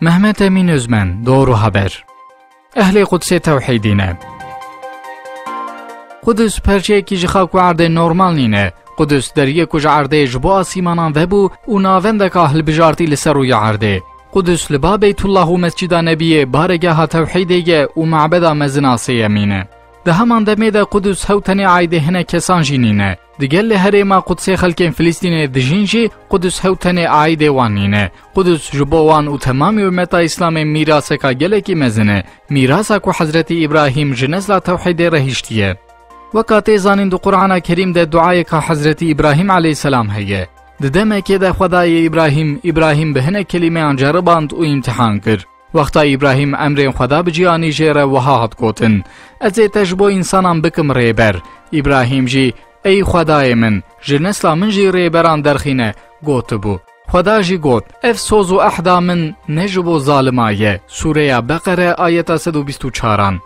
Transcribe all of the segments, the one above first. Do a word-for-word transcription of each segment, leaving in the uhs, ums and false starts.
Mehmet Emîn Özmen, Doğru Haber. Ehlê Qudsê tewhîdî ne. Qudus perçeyekî ji xak û erdê normal nîne. Qudus deriyê ku ji erdê ji bo asîmanan vebû û navendeka hilbijartî li ser rûyê erdê. Qudus li ba Beytullah û Mescida Nebiyê baregeha tewhîdê ye û mabeda mezin a sêyemîn e. Di heman demê de Qudus hew tenê aîdê hinek kesan jî nîne. Digel li herêma Qudsê xelkên Filistînê dijîn jî Qudus hew tenê aîdê wan nîne. Qudus ji bo wan û temamî ummeta Îslamê mîraseka gelekî mezin e. Mîrasa ku Hezretî Îbrahîm ji nesla tewhîdê re hiştiye. Weka tê zanîn di Qur'ana Kerîm de duayeka Hezretî Îbrahîm aleyhisselam heye. Di demekê de Xwedayê Îbrahîm, Îbrahîm bi hinek kelîmeyan ceriband û îmtihan kir. Wexta Îbrahîm emrên Xweda bi cî anî jê re wiha hat gotin, Ez ê te ji bo însanan bikim rêber. Îbrahîm jî, Ey Xwedayê min, ji nesla min jî rêberan derxîne, gotibû. Xweda jî got, Ev soz û ehda min ne ji bo zalima ye. Sûreya Beqere, ayeta sed û bîst û çaran.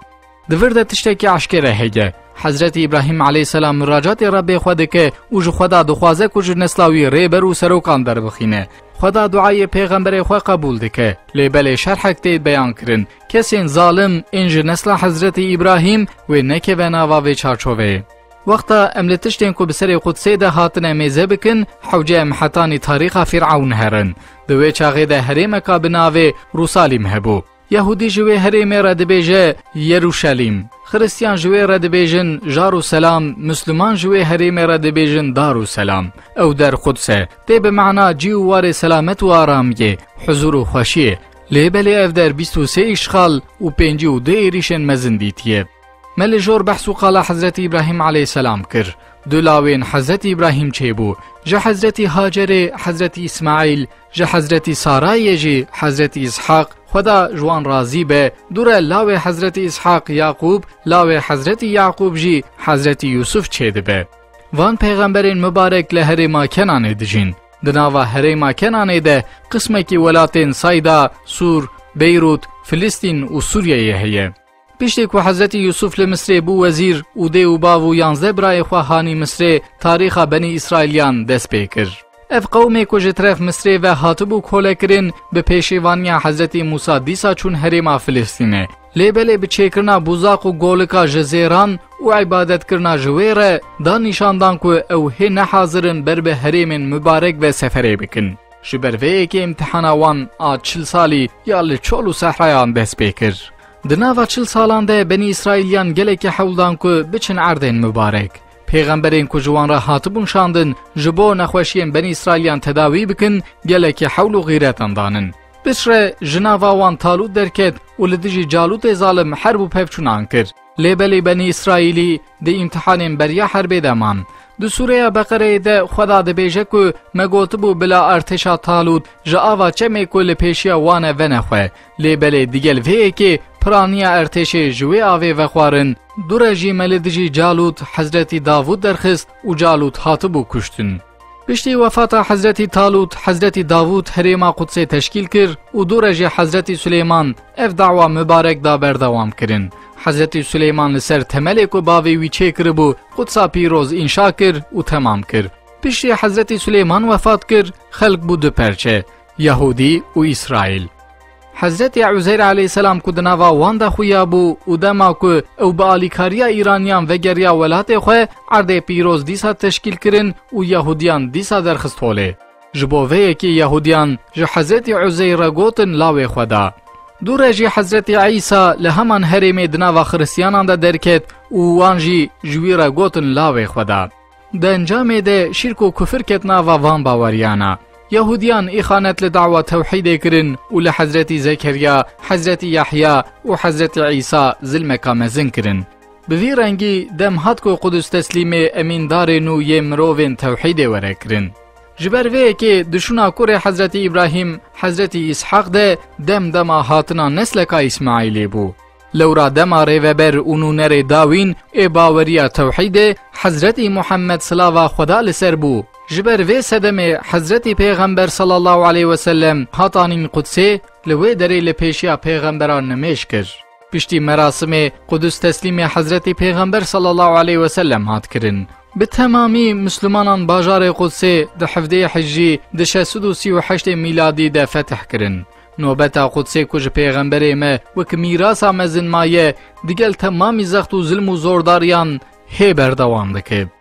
Di vir de tiştekî eşkere heye. Hezretî Îbrahîm aleyhisselam miracatê Rebbê xwe dike û ji Xweda dixwaze ku ji nesla wî rêber û serokan derbixîne. Xweda duayê pêxemberê xwe qebûl dike. Lê belê şerhek tê beyan kirin. Kesên zalim ên ji nesla Hezretî Îbrahîm wê nekeve nava vê çarçoveyê. Wexta em li tiştên ku bi serê Qudsê de hatine mêze bikin, hewce em hetanî tarîxa Fîr'ewn herin. Di wê çaxê de herêmeka bi navê Rûsalîm hebû. Yahûdî ji wê herêmê re dibêje Yerûşalîm. Xiristiyan ji wê re dibêjin Jarûselam, Misliman ji wê herêmê re dibêjin Darûselam. Ew der Quds e. Tê bi mana cî û warê selamet û aramiyê, huzûr û xweşiyê. Lê belê ev der bîst û sê îşxal û pêncî û du êrîşên mezin dîtiye. Me li jor behs û qala Hezretî Îbrahîm aleyhisselam kir. Du lawên Hezretî Îbrahîm çêbû. Ji Hezretî Hacerê Hezretî Îsmaîl, ji Hezretî Sarayê jî Hezretî Îshaq, Xweda ji wan razî be, dûre lawê Hezretî Îshaq Yaqûb, lawê Hezretî Yaqûb jî Hezretî Yûsuf çêdibe. Van pêxemberên mibarek li herêma Kenanê dijîn. Di nava herêma Kenanê de qismekî welatên Sayda, Sûr, Beyrût, Filistîn û Sûriyeyê heye. Piştî ku Hezretî Yûsuf li Misrê bû wezîr û dê û bav û yanzdeh birayê xwe hanî Misrê, tarîxa Benî Îsraîliyan dest pê kir. Ev qewmê ku ji teref Misrê ve hatibû kolekirin, bi pêşêvaniya Hezretî Mûsa dîsa çûn herêma Filistînê. Lê belê bi çêkirina bûzaq û golika ji zêran û îbadetkirina ji wê re, da nîşan dan ku ew hê ne hazir in ber bi herêmên mibarek ve seferê bikin. Ji ber vê yekê îmtihana wan a çil salî ya li çol û sehrayan dest pê kir. Di nava çil salan de Benî Îsraîliyan gelekî hewl dan ku biçin erdên mibarek. Pêxemberên ku ji wan re hatibûn şandin, ji bo nexweşiyên Benî Îsraîliyan tedawî bikin, gelekî hewl û xîretan danin. Piştre ji nava wan Talût derket û li dijî Calûtê zalim herb û pevçûnan kir. Lê belê Benî Îsraîlî di îmtihanên beriya herbê de man. Di Sûreya Beqereyê de Xweda dibêje ku me gotibû bila artêşa Talût ji ava çemê ku li pêşiya wan e venexwe. Lê belê digel vê yekê piraniya artêşê ji wê avê vexwarin, dûre jî me li dijî Calût Hezretî Davûd derxist û Calût hatibû kuştin. Piştî wefata Hezretî Talût, Hezretî Davûd herêma Qudsê teşkîl kir û dûre jî Hezretî Sulêman ev dawa mibarek da berdewam kirin. Hezretî Sulêman li ser temelê ku bavê wî çêkiribû, Qudsa Pîroz înşa kir û temam kir. Piştî Hezretî Sulêman wefat kir, xelk bû du perçe, Yahûdî û Îsraîl. Hezretî Uzeyr aleyhisselam ku di nava wan de xuya bû û dema ku ew bi alîkariya Îraniyan vegeriya welatê xwe, erdê pîroz dîsa teşkîl kirin û Yahudiyan dîsa derxist holê. Ji bo vê yekê Yahudiyan ji Hezretî Uzeyr re gotin lawê Xweda. Dûre jî Hezretî Îsa li heman herêmê di nava Xiristiyanan de derket û wan jî ji wî re gotin lawê Xweda. Di encamê de şirk û kufir ket nava van baweriyana. Yahudiyan îxanet li dawa tewhîdê kirin û li Hezretî Zekeriya, Hezretî Yahya û Hezretî Îsa zilmeka mezin kirin. Bi vî rengî dem hat ku Qudus teslîmê emîndarên nû yê mirovên tewhîdê were kirin. Ji ber vê yekê di şûna kurê Hezretî Îbrahîm, Hezretî Îshaq de dem dema hatina nesleka Îsmaîlê bû. Lewra dema rêveber û nûnerê dawîn ê baweriya tewhîdê Hezretî Muhammed silava Xweda li ser bû. Ji ber vê sedemê Hezretî Pêxember sallallahu aleyhi ve sellem hat anîn Qudsê, li wê derê li pêşiya pêxemberan nimêj kir. Piştî merasimê Qudus teslîmê Hezretî Pêxember sallallahu aleyhi ve sellem hat kirin. Bi temamî Mislimanan bajarê Qudsê di hevdeyê Hicrî di şeş sed û sî û heştê mîladî de fetih kirin. Nobeta Qudsê ku ji Pêxemberê me wek mîrasa mezin maye, digel temamî zext û zilm û zordariyan hê berdewam dike.